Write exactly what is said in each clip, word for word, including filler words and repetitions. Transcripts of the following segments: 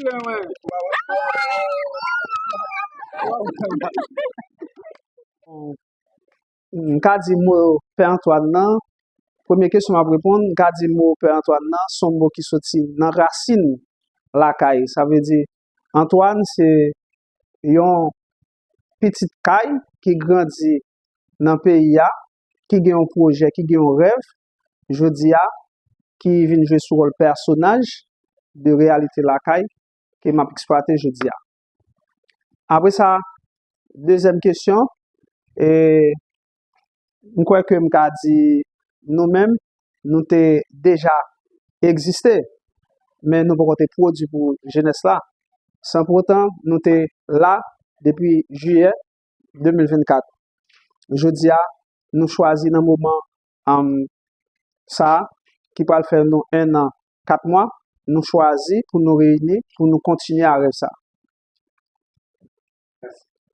M ka di mo Pè Antwàn nan, premye kesyon m ap reponn, m ka di mo Pè Antwàn nan, se yon mo ki soti nan rasin lakay. Sa vle di, Antwàn se yon pitit kay ki grandi nan peyi a, ki gen yon pwojè, ki gen yon rèv, jodi a, ki vin jwe sou wòl pèsonaj de reyalite lakay ke m ap eksplwate jodi a. Apre sa, dezyèm kesyon, e, m kwè ke m ka di nou menm, nou te deja egziste, men nou poko te pwodui pou jenès la. San poutan, nou te la depi jiyè de mil vennkat. Jodi a, nou chwazi nan moman, um, sa a, ki pral fè nou en an, kat mwa, nou chwazi pou nou reyini, pou nou kontinye a rèv sa a.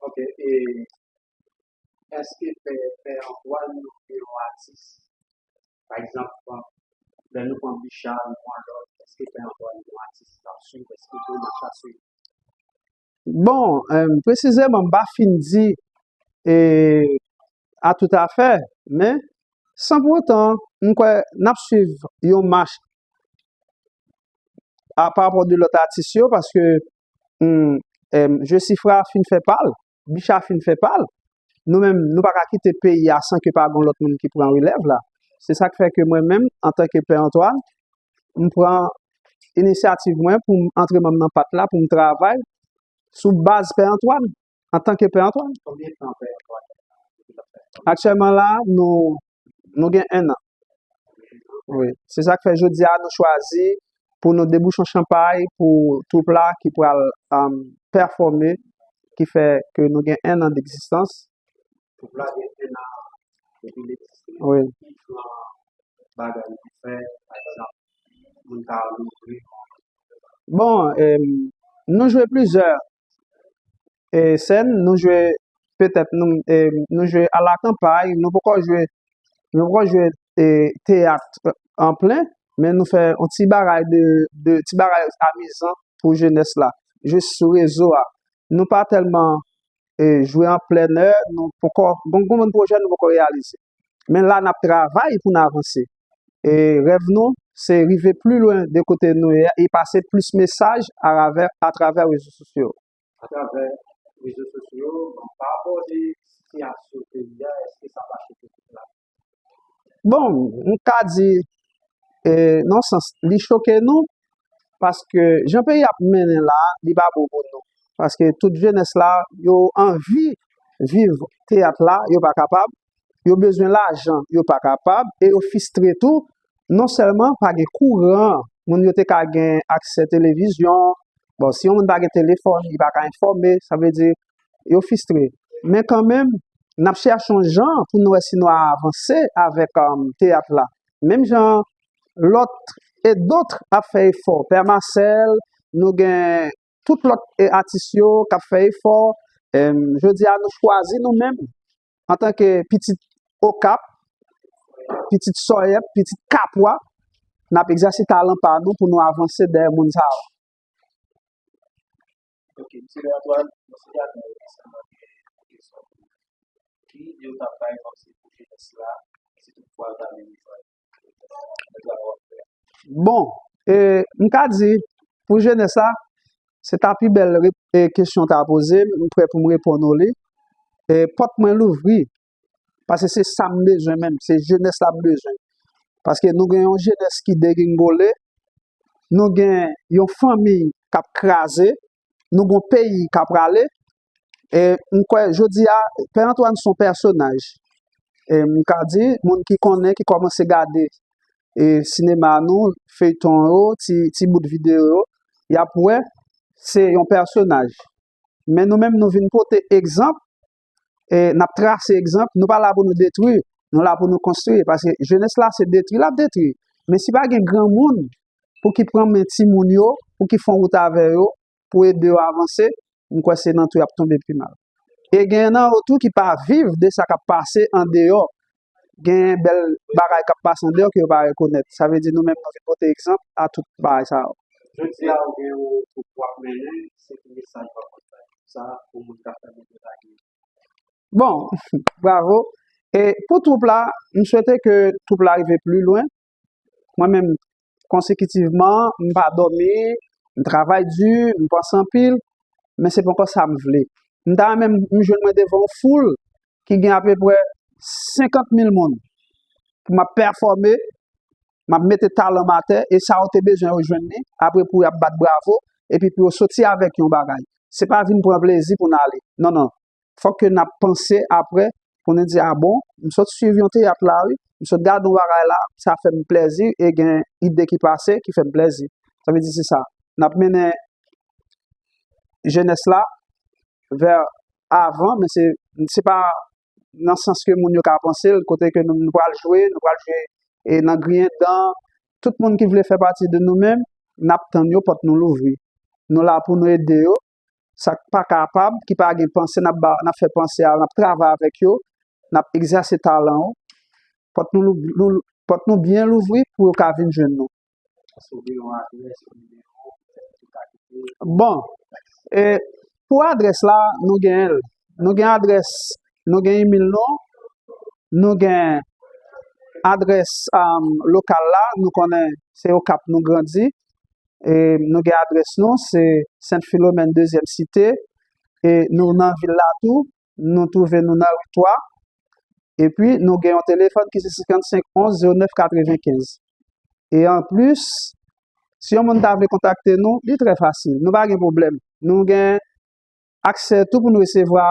Ok, e èske Pè, Pè Antwàn nou gen yon atis? Pa egzanp, lè nou pran Bicha, nou pran lòt, èske Pè Antwàn gen yon atis k ap swiv, èske gen yon mach a swiv? Bon, um, presizeman, m pa fin di e, a tout afè, men san poutan, m kwè n ap swiv yon mach a pa rapò de lòt atis yo, paske, hmm, em, Jesifra fin fè pa l, Bicha fin fè pa l. Nou menm, nou pa ka kite peyi a san ke pa gen lòt moun ki pran relèv la. Se sa k fè ke mwen menm, antanke Pè Antwàn, m pran inisyativ mwen pou m antre manm nan pat la, pou m travay sou baz Pè Antwàn, antanke Pè Antwàn. Konbyen tan Pè Antwàn depi l ap fè? Aktyèlman la, nou, nou gen en an. Wi. Se sa k fè jodi a, nou chwazi pou nou debouche yon chanpay pou twoup la ki pral, um, pèfòme, ki fè ke nou gen en an d'egzistans. Twoup la gen en an depi l egziste. Wi. Ki jan bagay nou fè, pa egzanp, moun ka louvri? Bon, em, nou jwe plizyè e, sèn, nou jwe petèt nou, e, nou jwe a la kanpay, nou poko jwe, nou poko jwe e, teyat an plen, men nou fè yon ti bagay de, de ti bagay amizan pou jenès la, jis sou rezo a. Nou pa tèlman e, jwe an plènè, nou poko, gon, gon bann pwojè nou poko reyalize. Men la, n ap travay pou n avanse. E rèv nou, se rive pli lwen de kote nou ye a e pase plis mesaj aravè, atravè rezo sosyo. Atravè rezo sosyo, bon, pa rapò de sitiyasyon peyi a, èske sa pa choke twoup la? Bon, m ka di, e, nan sans, li choke nou, paske jan peyi ap mennen la, li pa bon pou nou. Paske tout jenès la, yo anvi viv teyat la, yo pa kapab, yo bezwen lajan, yo pa kapab, e yo fistre tou, non sèlman pa gen kouran, moun yo te ka gen aksè televizyon, bon, si yon moun pa gen telefòn, li pa ka enfòme, sa vle di, yo fistre. Men kanmenm, n ap chèche yon jan pou nou wè si nou avanse avèk, um, teyat la. Menm jan lòt e dòt ap fè efò. Pè Masèl, nou gen tout lòt e atis yo k ap fè efò. Em, jodi a, nou chwazi nou menm, antanke pitit Okap, pitit Sòyèt, pitit Kapwa, n ap egzèse talan pa nou pou nou avanse dèyè moun sa yo. Ok, mesye Antoine, mesye Daniel, ensemble avec question. Ki yo ta bay kòm se pou jenès la, si toutfwa yo ta vin travay w ap fè? Bon, e, m ka di, pou jenès la, se ta pi bèl re- e, kesyon w ta poze m, m prè pou m reponn ou li. E, pòt mwen louvri, paske se sa m bezwen menm, se jenès la m bezwen. Paske nou gen yon jenès ki degringole, nou gen yon fanmi k ap kraze, nou gen yon peyi k ap prale. E m kwè jodi a, Pè Antoine se yon pèsonaj. E m ka di, moun ki konnen, ki kòmanse gade e sinema nou, feyton yo, ti, ti bout videyo yo, y ap wè, se yon pèsonaj. Men nou menm, nou vin pote egzanp, e n ap trase egzanp, nou pa la pou nou detwi, nou la pou nou konstwi. Paske jenès la, se detwi l ap detwi. Men si pa gen granmoun pou ki pran men timoun yo, pou ki fè yon wout avè yo, pou ede yo avanse, m kwè se nan tou y ap tonbe pi mal. E gen nan yo tou ki pa viv de sa k ap pase andeyò. Gen bèl bagay k ap pase andeyò ke yo pa rekonèt. Sa vle di nou menm, nou vin pote egzanp a tout bagay sa yo. Jodi a ou gen yon twoup w ap mennen, se ki mesaj w ap bay sa pou moun k ap tande nou la? Bon, bravo. E pou twoup la, m swete ke twoup la rive pli lwen. Mwen menm, konsekitivman, m pa dòmi, m travay di, m panse anpil, men se poko sa m vle. M ta renmen m jwenn mwen devan yon foul ki gen apeprè senkant mil moun pou m ap pèfòme, m ap mete talan m atè, e sa yo te bezwen yo jwenn li, apre pou y ap bat bravo, epi pou yo soti avèk yon bagay. Se pa vin pran plezi pou n ale. Non, non. Fòk ke n ap panse apre pou nou di, a bon, m sot swiv yon teyat la, wi, m sot gade yon bagay la, sa fè m plezi, e gen ide ki pase ki fè m plezi. Sa vle di se sa. N ap mennen jenès la vè avan, men se, se pa nan sans ke moun yo ka panse l, kote ke nou, nou pral jwe, nou pral jwe e nan griyen dan. Tout moun ki vle fè pati de nou menm, n ap tann yo, pòt nou louvri. Nou la pou nou ede yo. Sa k pa kapab, ki pa gen panse, n ap ba, n ap fè panse a, n ap travay avèk yo, n ap egzèse talan yo. Pòt nou, lou- lou- pòt nou byen louvri pou yo ka vin jwenn nou. Bon, e, pou adrès la, nou gen l. Nou gen adrès, nou gen email nou, nou gen adrès um, lokal la, nou konnen se Okap nou grandi, e nou gen adrès nou, se Sent Filomèn, dezyèm site, e nou nan vil la tou, nou twouve nou nan ri twa, epi nou gen yon telefòn ki se senkannsenk onz zewo nèf katrevenkenz. E anplis, si yon moun ta vle kontakte nou, li trè fasil. Nou pa gen pwoblèm. Nou gen aksè tou pou nou resevwa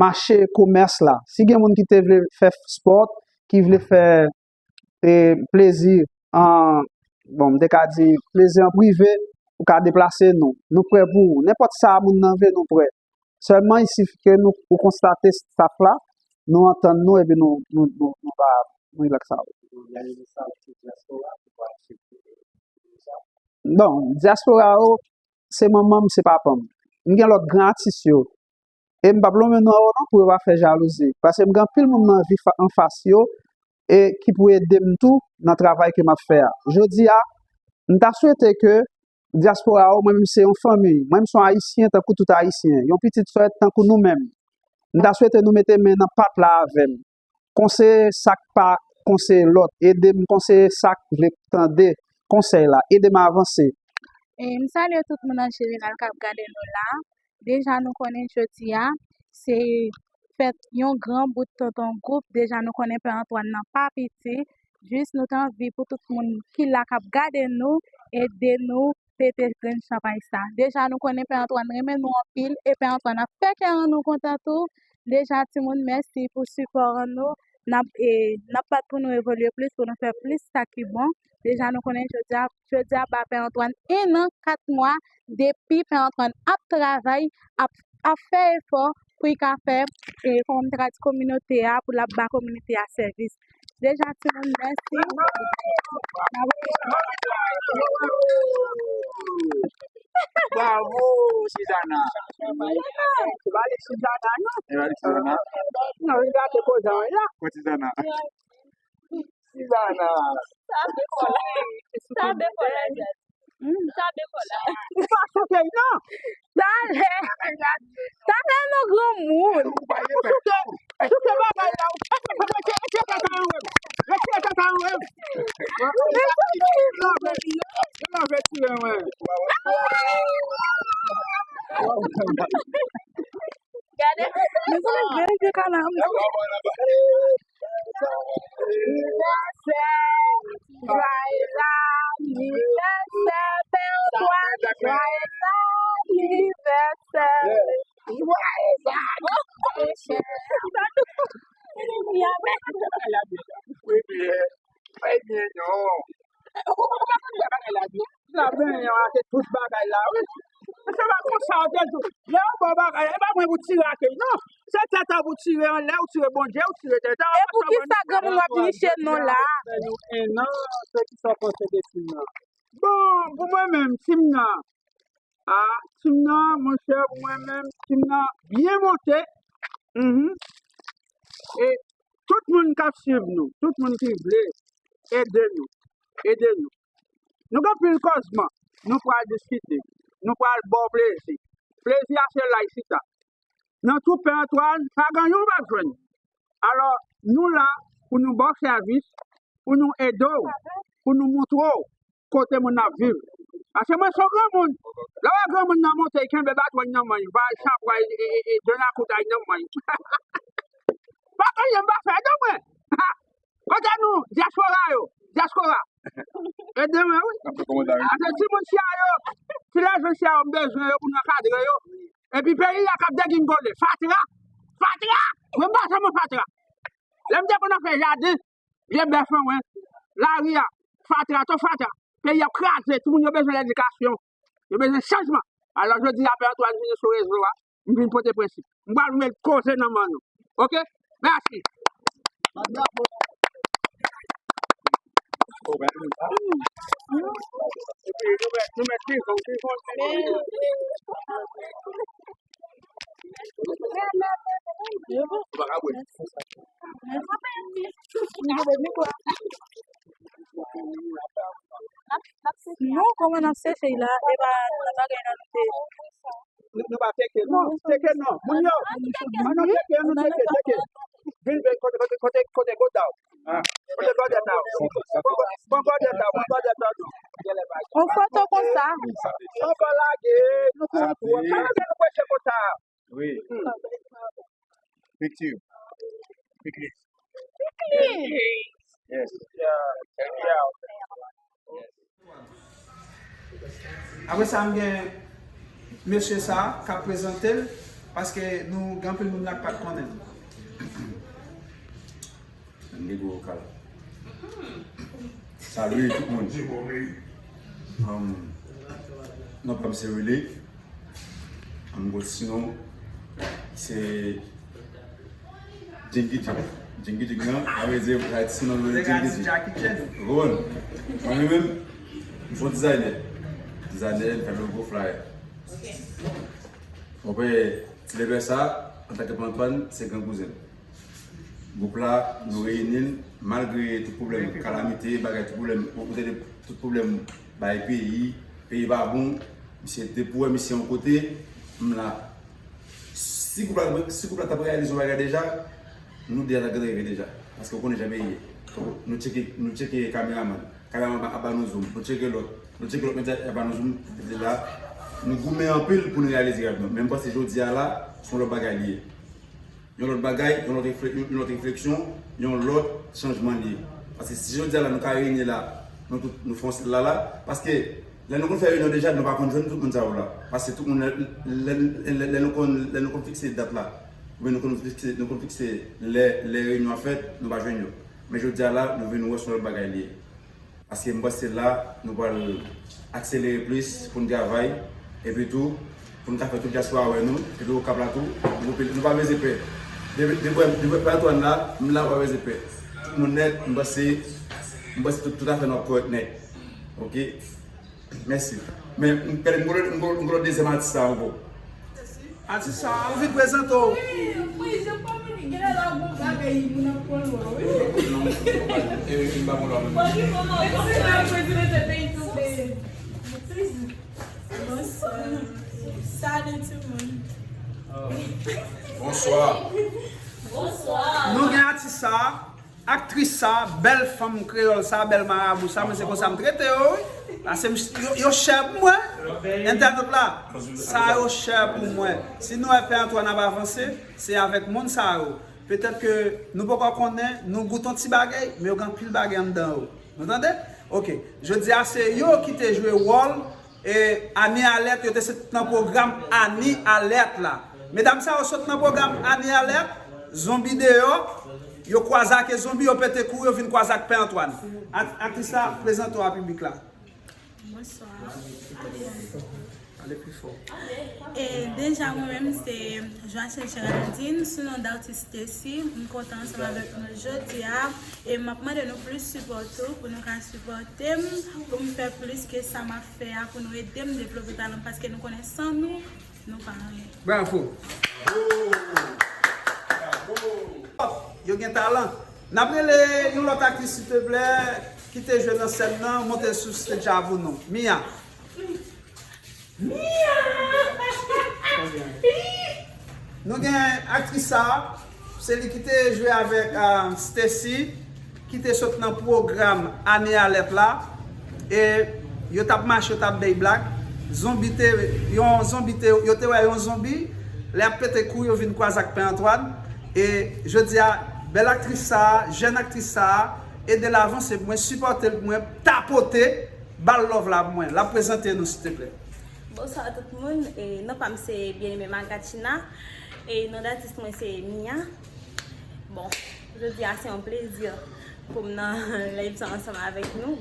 mache komès la. Si gen moun ki te vle fè spòt, ki vle fè e, plezi an, bon, m te ka di plezi an prive, ou ka deplase nou. Nou prè pou ou. Nenpòt sa moun nan vle, nou prè. Sèlman, isi ke nou, ou konstate staff la, nou antann nou epi nou, nou, nou, nou va rilaks avè w. Bon, dyaspora yo, se manman m, se papa m. M gen lòt gran atis yo. E m p ap lonmen non yo non pou yo pa fè jalouzi. Paske m gen anpil moun nan vi fa- anfas yo e ki pou ede m tou nan travay ke m ap fè a. Jodi a, m ta swete ke dyaspora yo, mwen menm se yon fanmi. Mwen menm se yon Ayisyen tankou tout Ayisyen. Yon pitit sè tankou nou menm. M ta swete nou mete men nan pat la avè m. Konseye sa k pa konseye lòt. Ede m konseye sa k vle tande konsèy la. Ede m avanse. E, m salye tout moun an jeneral k ap gade nou la. Deja nou konnen jodi a, se fèt yon gran bout tonton gwoup. Deja nou konnen Pè Antwàn nan pa piti. Jis nou te anvi pou tout moun ki la k ap gade nou, ede nou pete grenn chanpay sa. Deja nou konnen Pè Antwàn renmen nou anpil, e Pè Antwàn ap fè kè an nou kontan tou. Deja timoun, mèsi pou sipò an nou. N ap, e, n ap bat pou nou evolye plis, pou nou fè plis sa ki bon. Deja nou konnen jodi a, jodi a ba Pè Antwàn en an, kat mwa, depi Pè Antwàn ap travay, ap, ap fè efò pou l ka fè, e, kòman m te ka di, kominote a, pou l ap ba kominote a sèvis. Deja, timoun, mèsi. Bravo, Suzana. Se pa li Suzana, non? Se pa li Suzana? Non, li gate koze an, ya. Kot Suzana? Suzana. Sa dekola. Sa dekola. Hmm. Sa dekola. Ou pa choke, non? Talè. Talè nou granmoun. Ou pa gen pè. Choke bagay la. Retire tata anlè m. Retire tata anlè m. Retire tata anlè m. Retire mwen. Gade. Nou konnen bèl vye kanal. Anivèsè! Joyeux anniversaire, Pè Antwàn! Joyeux anniversaire! Joyeux anniversaire! Premye. Premye non. Ou konprann sa bagay la di? Sa benyen an, se tout bagay la, wi. Se pa konsa yo te di w. Lè yo ba w bagay, e pa mwen pou tire ak li, non. Se tèt a w pou tire anlè, ou tire Bondye, ou tire tèt a w. E poukisa granmoun w ap niche non la? Fè nou en an, se ki sa w panse de tim nan? Bon, pou mwen menm, tim nan, a, tim nan, monchè, pou mwen menm, tim nan byen monte. Mhm. E tout moun k ap swiv nou, tout moun ki vle ede nou, ede nou. Nou gen anpil kòzman. nou pral diskite, nou pral ba w plezi. Plezi a se la isit la. Nan twoup Pè Antwàn, pa gen yon ou p ap jwenn. Alò, nou la pou nou ba w sèvis, pou nou ede w, pou nou montre w kote moun ap viv. Paske mwen se yon granmoun. Lè w wè granmoun nan monte, l kenbe batwèl nan men l, va chanpway, e, e, e, grenn akoutay nan men l. Pa gen anyen m pa fè, ede mwen. Kote nou, dyaspora yo, dyaspora. Ede mwen, wi. Ase timoun sila yo, ti lèzon sila yo, m bezwen yo pou n ankadre yo. Epi peyi a k ap degingole. Fatra! Fatra! Mwen m pa zanmi fatra. Lè m te konn ap fè jaden, vye bèf an mwen, lari a, fatra, twò fatra. Peyi ap kraze, timoun yo bezwen ledikasyon, yo bezwen chanjman. Alò, jodi a, Pè Antwàn vini sou rezo a, m vin pote prensip. M pral met koze nan men nou. Oke? Mèsi. Non, kòman n ap seche la, e pa nan bagay la nou te. Nou, nou pa tcheke, non, tcheke non. Moun yo, an nou tcheke, an nou tcheke, tcheke. Vin, vin, kote, kote, kote, kote gòdèt la? Kote gòdèt la? Pran gòdèt la, pran gòdèt la, non. On foto konsa. Sa pa lage, nou konn tou. Sa lage nou preche konsa. Wi. Piti. Piti. Yes. Apre sa, m gen mesye sa k ap prezante l, paske nou gen anpil moun la k pa t konnen l. M gen gwo vokal. Salut tout moun. Um, non pa m se Willy. An gwo sinon, se Jinky Jig. Jinky Jig nan, sa vle di, sa vle di sinon nou rele Jinky Jig. Ou konprann? Mwen menm, m se yon dizayne. Dizayne, m fè logo flyer. Bon, ben, ti lepè sa, antanke Pè Antwàn, se gran kouzen m. Gwoup la, nou reyini l, malgre tout pwoblèm kalamite, bagay, tout pwoblèm, ou tande tout pwoblèm bay peyi, peyi pa bon, misye depi w wè misye yon kote, m la. Si gwoup la, si gwoup la t ap reyalize yon bagay deja, nou deja t ap rive deja. Paske w konnen jan peyi ye. Nou tcheke, nou tcheke kameramann. Kameramann ap ba nou zoom. Nou tcheke lòt. Nou tcheke lòt medya ap ba nou zoom. Deja, nou goumen anpil pou nou reyalize rèv nou. Men m panse jodi a la, se yon lòt bagay li ye. Yon lòt bagay, yon lòt refle-, yon lòt refleksyon, yon lòt chanjman li ye. Paske si jodi a la nou ka reyini la, nou tout, nou fè yon sèl la la, paske lè nou konn fè reyinyon deja, nou pa konn jwenn tout moun sa yo la. Paske tout moun, lè, lè, lè, lè nou konn, lè nou konn fikse dat la, oubyen nou konn fikse, nou konn fikse lè, lè reyinyon an fèt, nou pa jwenn yo. Men jodi a la, nou vin wè se yon lòt bagay li ye. Paske m panse la, nou pral akselere plis pou n travay, epi tou, pou n ka fè tout dyaspora wè nou, epi Okap la tou, nou, nou pa bezwen pè. Depi, depi, depi Pè Antwàn la, m la, pa bezwen pè. Tout moun nèt, m panse, m panse tout, tout afè nou ap kòrèk nèt. Oke? Mèsi. Men, m, m, m, m, m, dezyèm atis sa ankò. Atis sa, ou vin prezante w. Wi, wi, jan pa vini, genlè la gon bagay moun ap pran lwa, wi. E, e, m pa pran lwa menm. Bon, ki moman ou konn la prezante peyi tou, peyi. Bonsoir. Salut tout le monde. Bonsoir. Bonsoir. Nou gen atis sa. Aktris sa, bèl fanm kreyòl sa, bèl marabou sa, mwen se konsa m trete yo, wi. Paske m, yo, yo chè pou mwen, entènot la. Sa yo chè pou mwen. Si nou wè Pè Antwàn ap avanse, se avèk moun sa yo. Petèt ke nou poko konnen, nou goute yon ti bagay, men yo gen anpil bagay anndan yo. Nou tande? Oke. Jodi a, se yo ki te jwe wòl E Annie Alerte, yo te sot nan pwogram Annie Alerte la. Medam sa yo sot nan pwogram Annie Alerte, zonbi deyò, yo kwaze ak zonbi, yo pete kouri, yo vin kwaze ak Pè Antwàn. Ak-, aktris la, prezante w a piblik la. Bonswa. Ale pi fò. E deja, mwen menm, se Joachim Géraldine, sou non d atis Stacy. M kontan ansanm avèk nou jodi a. E m ap mande nou plis sipò tou, pou nou ka sipòte m, pou m fè plis ke sa m ap fè a, pou nou ede m devlope talan m, paske nou konnen san nou, nou pa anyen. Bravo! Yo gen talan. N ap rele yon lòt aktris, silteplè, ki te jwe nan sèn nan, monte sou stage avè nou. Mia. Nou gen aktris sa, se li ki te jwe avèk ah, Stacy, ki te sot nan pwogram Ane Alèt la. E yo t ap mache, yo t ap bay blag. Zonbi te, yon zonbi te, yo te wè yon zonbi, lè ap pete kou, yo vin kwaze ak Pè Antwàn. E jodi a, bèl aktris sa, jèn aktris sa, ede l avanse pou mwen, sipòte l pou mwen, tapote, ba l love la pou mwen. L ap prezante nou, silteplè. Bonswa tout moun. E, non pa m se Bien-Aimé Magachina. E non datis mwen se Mia. Bon, jodi a se yon plezi pou m nan live sa ansanm avèk nou.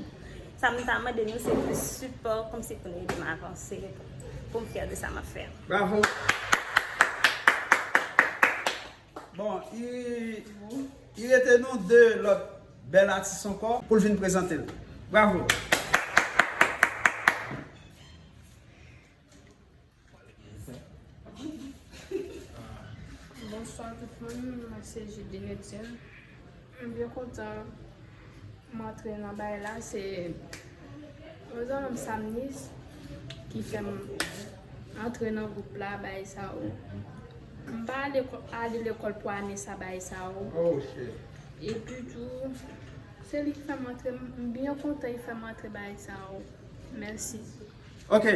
Sa m ta mande nou se plis sipò, kòmsi pou nou ede m avanse, pou m fyè de sa m ap fè. Bravo. Bon, i, i rete nou de lòt bèl atis ankò pou l vin prezante l. Bravo. Bonswa tout moun, mwen se Judine Etienne. M byen kontan m antre nan bagay la, se yon zanmi m Samnis ki fè m antre nan gwoup la, bagay sa yo. M pa ale, ale lekòl pou ane sa, bagay sa yo. Oh shit. Epi tou, se li ki fè m antre, m byen kontan li fè m antre bagay sa yo. Mèsi. Ok.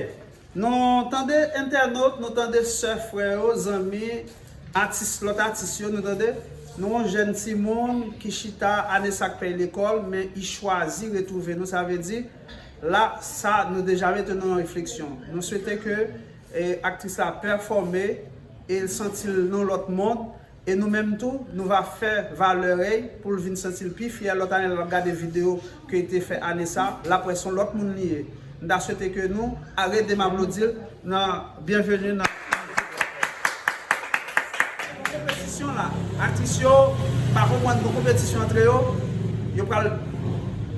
Nou tande entènot, nou tande sè, frè yo, zanmi, atis, lòt atis yo, nou tande. Nou yon jèn timoun ki chita ane sa k pèy lekòl, men i chwazi retwouve nou. Sa vle di, la, sa, nou deja mete nou nan refleksyon. Nou swete ke e, aktris la pèfòme e l santi l nan lòt mond. E nou menm tou, nou va fè valè l pou l vin santi l pi fyè. Lòt ane, lè l ap gade videyo ke l te fè ane sa, l ap wè se yon lòt moun li ye. M ta swete ke nou a rede m aplodi l nan byenveni nan konpetisyon la. Aktris yo pa konprann gon konpetisyon antre yo. Yo pral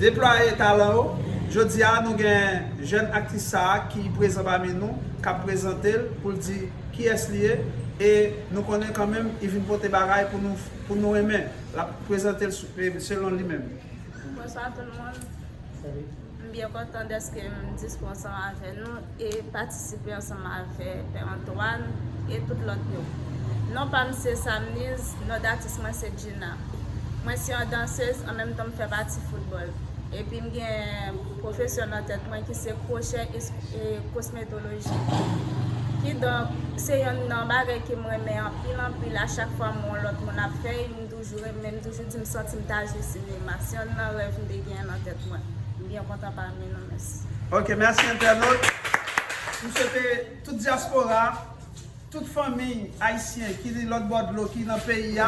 deplwaye talan yo. Jodi a, nou gen jèn aktris sa a ki prezan pami nou, k ap prezante l pou l di kiyès li ye, e nou konnen kanmenm li vin pote bagay pou nou, pou nou renmen. L ap prezante l sou- e selon li menm. Bonswa tout moun. M byen kontan dèske m dispo ansanm avè nou e patisipe ansanm avè Pè Antoine e tout lòt yo. Non pa m se Samniz, non datis mwen se Gina. Mwen se yon dansez, an menm tan m fè pati foutbòl. Epi m gen pwofesyon nan tèt mwen ki se kwochè e, e kosmetoloji. Kidonk, se yonn nan bagay ke m renmen anpil, anpil. A chak fwa m wè yon lòt moun ap fè l, m toujou renmen, m toujou di m santi m ta jwe sinema. Se yonn nan rèv m te genyen nan tèt mwen. M byen kontan pami nou, mèsi. Ok, mèsi entènot. M swete tout dyaspora, tout fanmi ayisyen ki lòt bò dlo ki nan peyi a,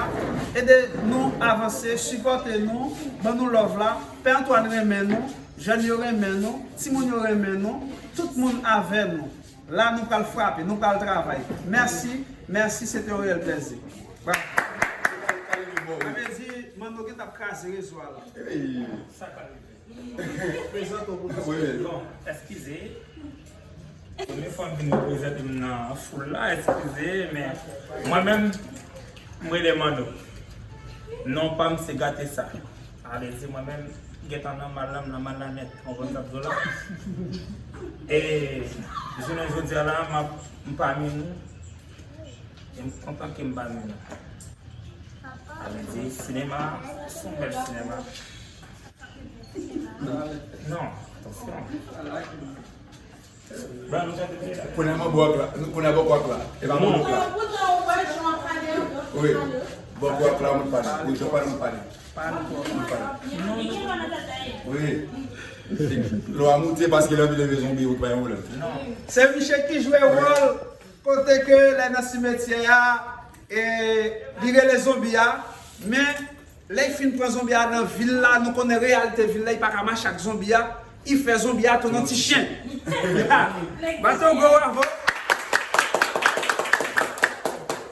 ede nou avanse, sipòte nou, ban nou love la. Pè Antoine renmen nou, jèn yo renmen nou, timoun yo renmen nou, tout moun avè nou. La nou pral frape, nou pral travay. Mèsi, mèsi, se te yon reyèl plèzi. Bravo. Sa vle di, Manno gentan ap kraze rezo a la. Sa ka rive. Prezante w pou nou. Bon, eskize. Premye fwa m vin prezante m nan foul la, eskize, men mwen menm, m rele Manno. Non pa m se Gate Sa. Sa vle di mwen menm, gentan nan mal la, m nan mal la nèt. Ou konprann sa m di w la? E jounen jodi a la, m ap, m pami nou. E m kontan ke m pami nou. Sa vle di, sinema, se yon bèl sinema. Non, atansyon. Ban nou gade peyi la. Kounye a mwen bò ak la. Kounye a bò ak la. E pa mwen ak la. Wi. Bò ak la, mwen pale. Wi, jan pale, mwen pale. Mwen pale. Wi. Lò a moute paske l anvi leve zonbi, wi, pa yon pwoblèm. Se Miche ki jwe wòl kote ke lè nan simetyè a, e, li rele zonbi a, men lè l fin pran zonbi a nan vil la, nou konnen reyalite vil la, li pa ka mache ak zonbi a, li fè zonbi a tounen yon ti chen. Bat yon gwo bravo.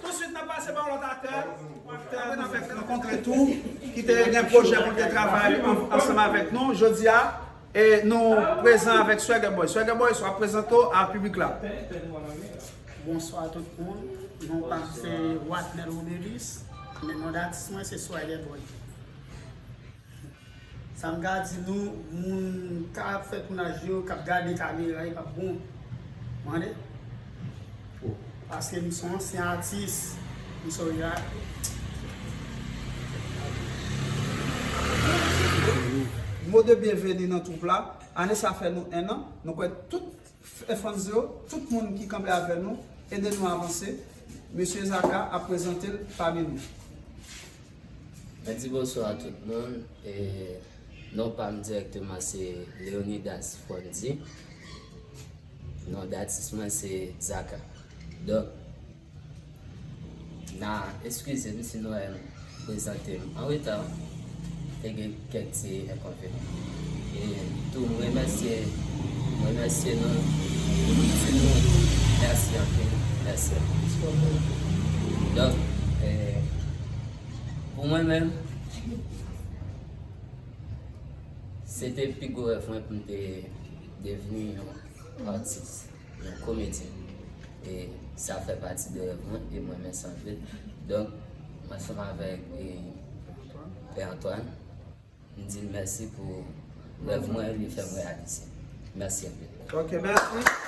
Touswit, n ap pase ba yon lòt aktè. Aktè nou fèk rankontre tou, ki te gen pwojè pou l te travay an- ansanm avèk nou. Jodi a, e nou prezan avèk Swagger Boy. Swagger Boy, w ap prezante w a piblik la. Bonswa tout moun. Non pa m se Watnel Romelis, men non datis mwen se Swagger Boy. Sa m ka di nou, moun ka ap fè tounaj yo, k ap gade kamera, e p ap bon. Mande. Paske m se yon ansyen atis. M se yon mo de byenveni nan twoup la. Ane sa fè nou en an. Nou kwè tout f- fans yo, tout moun ki kanpe avè nou, ede nou avanse. Mesye Zaka ap prezante l pami nou. Mwen di bonswa a tout moun. E, non pa m dirèkteman se Leonidas Fondy. Non datis mwen se Zaka. Donk, na eskize m si nou wè m prezante m an reta. Te gen kèk ti enkonvenyan. E tou m remèsye, m remèsye nou, m di nou mèsi anpil, mèsi anpil. Donk, e, pou mwen menm, se te pi gwo rèv mwen pou m te devni yon atis, yon komedyen. E sa fè pati de rèv mwen e mwen renmen sa anpil. Donk, ansanm avèk e, Pè Antoine, m di l mèsi pou rèv mwen li fè m reyalize. Mèsi anpil. Ok, mèsi.